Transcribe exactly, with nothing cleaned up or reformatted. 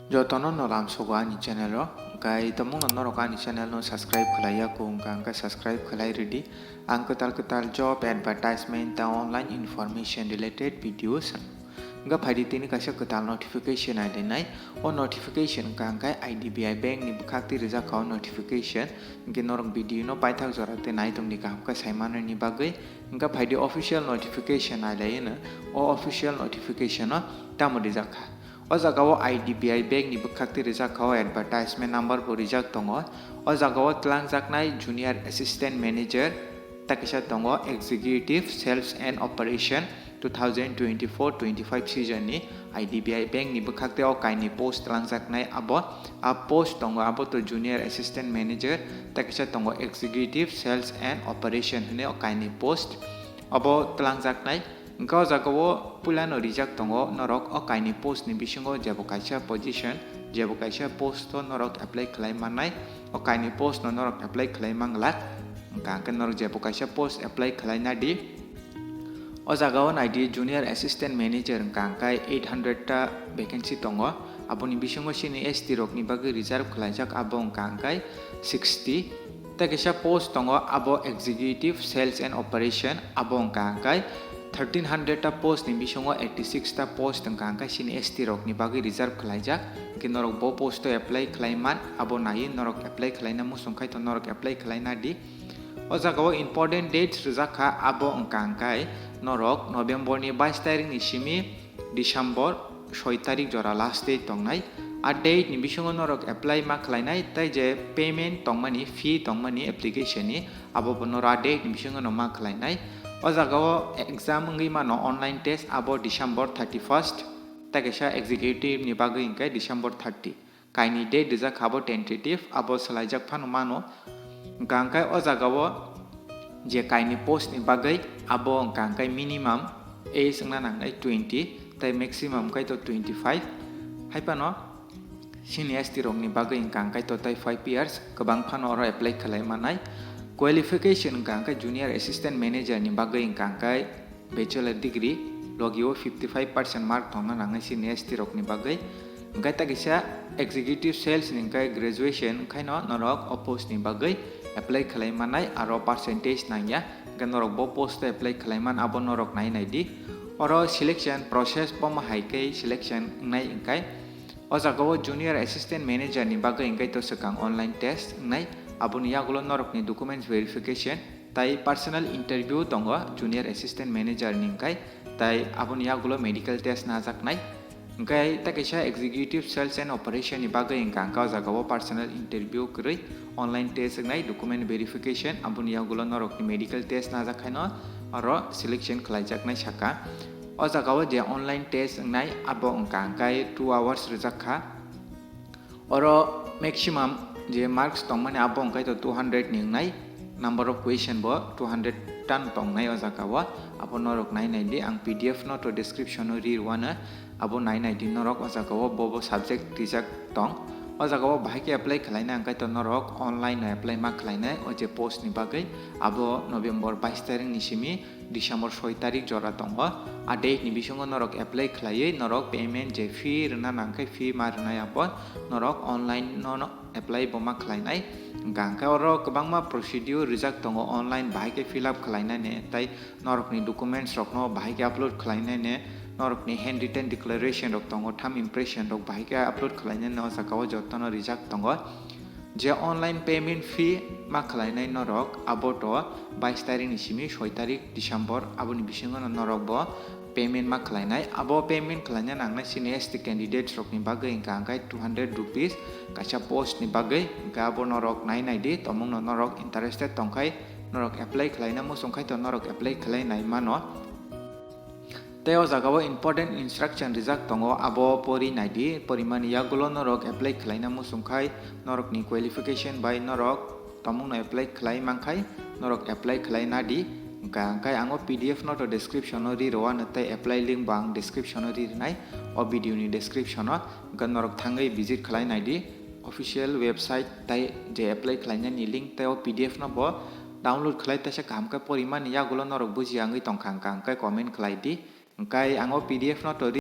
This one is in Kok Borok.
Jotono no lamsogo ani channel o, hwnkhe tomungno norok ani channel no subscribe khlai ya kho wngkha, hwnkhe subscribe khlai rwdi. Ang kwtal kwtal job advertisement tei online information related videos. Hwnkhe phaidi tini kaisa kwtal notification naidi nai. O notification wngkha hwnkhe I D B I bank ni bwkhak twi rijak kha o notification. Hwnkhe norok video no paithak jora tei naitongdi kaham khe saimanani bagwi. Hwnkhe phaidi official notification nailai hwno. O official notification o tamo rijak kha. O jaga o I D B I bank ni bwkhak twi rijak kha o advertisement number bo rijak tongo. O jaga o twlangjaknai junior assistant manager, tei kaisa tongo executive sales and operation two thousand twenty-four twenty-five season ni I D B I bank ni bwkhak tei o kainwi post twlangjaknai abo. A post tongo abo to junior assistant manager, tei kaisa tongo executive sales and operation hwnwi o kainwi post abo twlangjaknai. Hwnkhe o jaga o puilano rijak tongo norok o kainwi post ni bisingo jebo kaisa position, jebo kaisa post o norok apply khlai mannai, o kainwi post no norok apply khlai manglak. Hwnkha hwnkhe norok jebo kaisa post apply khlai nadi. O jaga o naidi junior assistant manager hwnkha hwnkhe eight hundred ta vacancy tongo, aboni bisingo sini S T rok ni bagwi reserve khlaijak abo hwnkha hwnkhe sixty. Tei kaisa post tongo abo executive sales and operation, abo hwnkha hwnkhe thirteen hundred ta post ni bisingo eighty six ta post hwnkha hwnkhe sini S T rok ni bagwi reserve khlaijak. Hwnkhe norok bo post o apply khlai man, abo naiwi norok apply khlaina muchung khai to norok apply khlai nadi. O jaga o important dates rijak kha, abo hwnkha hwnkhe norok November ni bais tarik ni simi December soi tarik jora last date tongnai. A date ni bisingo norok apply ma khlainai, tei je payment tongmani, fee tongmani application ni, abo bo norok a date ni bisingo no ma khlainai. O jaga o exam wngwi mano online test, abo December thirty first, tei kaisa executive ni bagwi hwnkhe December thirty. Kainwi date rijak kha abo tentative, abo swlaijak phano mano. Hwnkha hwnkhe o jaga o je kainwi post ni bagwi abo hwnkha hwnkhe minimum age wngna nangnai twenty tei maximum kaitor twenty five. Hai phano sini S T rok ni bagwi hwnkha hwnkhe to tei five years kwbang phano oro apply khlai manai. Qualification hwnkha hwnkhe junior assistant manager ni bagwi hwnkha hwnkhe bachelor degree, logi o fifty five percent mark tongna nangnai sini S T rok ni bagwi. Hwnkhe ta kisa executive sales ni hwnkhe graduation wngkhaino norok o post ni bagwi apply khlai manai, aro percentage nangya, hwnkhe norok bo post o apply khlai man, abo norok nai nai di. Oro selection process bo ma hai khe selection wngnai hwnkhe o jaga o junior assistant manager ni bagwi hwnkhe to swkang online test wngnai, aboni yagulo norokni documents verification, tai personal interview tongo junior assistant manager ni hwnkhe, tai aboni yagulo medical test najaknai. Hwnkhe ta kaisa executive sales and operation ni bagwi hwnkha hwnkhe o jaga o personal interview kwrwi, online test wngnai, document verification, aboni yagulo norokni medical test najak khaino oro selection khlaijaknai saka. O jaga o je online test wngnai abo hwnkha hwnkhe two hours rwjak kha. Oro maximum je marks tongmani abo hwnkhe to two hundred ni wngnai, number of question bo two hundred tan tongnai o jaga o, abo norok nai nai di, ang P D F no to description o ri rwano, abo nai nai di norok o jaga o, bo bo subject rijak tong. O jaga o bahai khe apply khlaina hwnkhe to norok online no apply ma khlainai o je post ni bagwi, abo November bais tarik ni simi December soi tarik jora tongo. A date ni bisingo norok apply khlaiwi norok payment je fee rwna nangkhe fee ma rwnai abo norok online no, no apply bo ma khlainai. Hwnkha hwnkhe oro kwbangma procedure rijak tongo online bahai khe fill up khlainani, tai norokni documents rokno bahai khe upload khlainani, norokni handwritten declaration rok tongo, thumb impression rok bahai khe upload khlainani o jaga o jotono rijak tongo. Je online payment fee ma khlainai norok, abo to bais tarik ni simi soi tarik December, aboni bisingo no norok bo payment ma khlainai. Abo payment khlaina nangnai sini S T candidates rokni bagwi hwnkha hwnkhe two hundred rupees kaisa post ni bagwi, hwnkhe abo norok nai nai di, tomungno norok interested tongkhai norok apply khlaina muchung khai to norok apply khlai nai mano. Tei o jaga o important instruction rijak tongo, abo pori nai di, porimani yagulo norok apply khlaina muchung khai norokni qualification bai norok tomungno apply khlai mankhai norok apply khlai nadi. Hwnkha hwnkhe ang o P D F no to description o ri rwano tei apply link bo ang description o ri rwnai o video ni description o, hwnkhe norok thangwi visit khlai nai di official website tai je apply khlainani link tei o P D F no bo download khlai taisa kaham khe porimani yagulo norok bujiya wngwi tongkha hwnkha hwnkhe comment khlai di. Hwnkhe ang o P D F no to